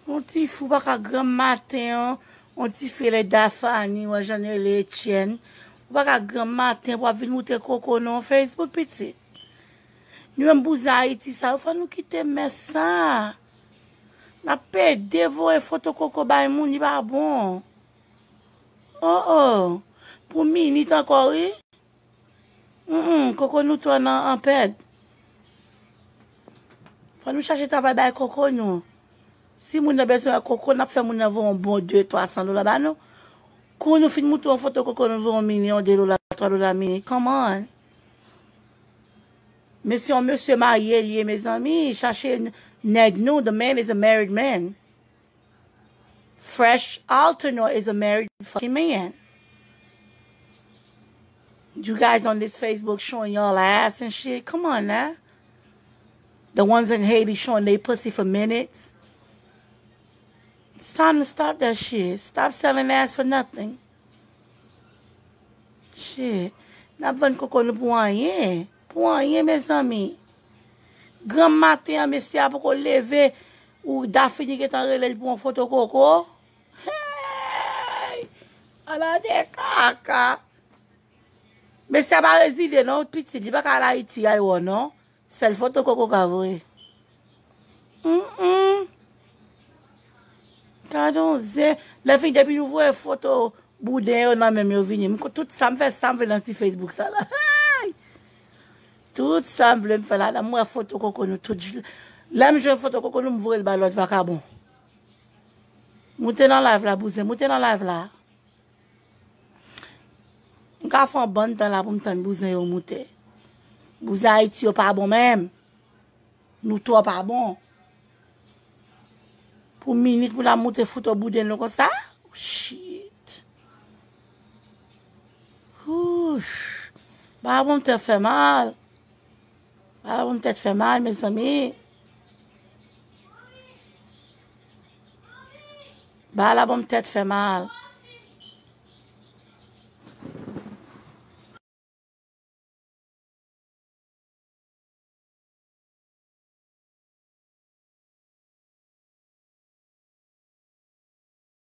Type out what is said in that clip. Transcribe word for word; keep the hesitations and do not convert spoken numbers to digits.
Yon ti fi ou pa ka granm maten an, yon ti fi rele Dafani, w jan l rele Etienne. Ou pa ka granm maten pou ap vin moute koko nan Facebook, pitit. Nou menm bouzen Ayiti sa yo, fò nou kite mès sa. N ap pede voye foto koko bay moun, li pa bon. Oh, oh. Pou minit ankò, wi. Mm, mm, koko nou tou an, an pèd. Fò nou chache travay bay koko nou. Si moun nan bezwen wè koko, n ap fè moun nan voye yon bon de, twa san dola ba nou. Kou nou fin moute yon foto koko, nou voye yon mini, yon de dola, twa dola mini. Come on. Men se yon mesye marye li ye, mezanmi. Chache nèg nou. The man is a married man. Fresh Alternor is a married fucking man. You guys on this Facebook showing y'all ass and shit. Come on now. The ones in Haiti showing they pussy for minutes. It's time to stop that shit. Stop selling ass for nothing. Shit. N ap vann koko nou pou anyen. Pou anyen, mezanmi. Granm maten an, mesye a poko leve. Ou Dafini gentan rele l pou yon foto koko. Hey! Ala de kaka. Mesye a pa rezile non, pitit. Li pa ka al Ayiti, al wè non. Sèl foto koko ka voye. Mm, mm. Gade yon zen. Lè fini, depi nou voye foto bouden yo nan menm yo vini. M ko-, tout sa m fè, sa m vle nan ti Facebook sa la. Hey! Tout sa m vle m fè la, m wè foto koko nou tout. Lè m jwenn foto koko nou, m voye l ba lòt vakabon. Moute nan live la, bouzen. Moute nan live la. M ka fè yon bann tan la pou m tann bouzen yo moute. Bouzen Ayiti yo pa bon menm. Nou twò pa bon. Pou minit pou n ap moute foto bouden nou konsa. Shit. Ouch. Ba bon tèt fè mal. Ba bon tèt fè mal, mezanmi. Ba la bon tèt fè mal.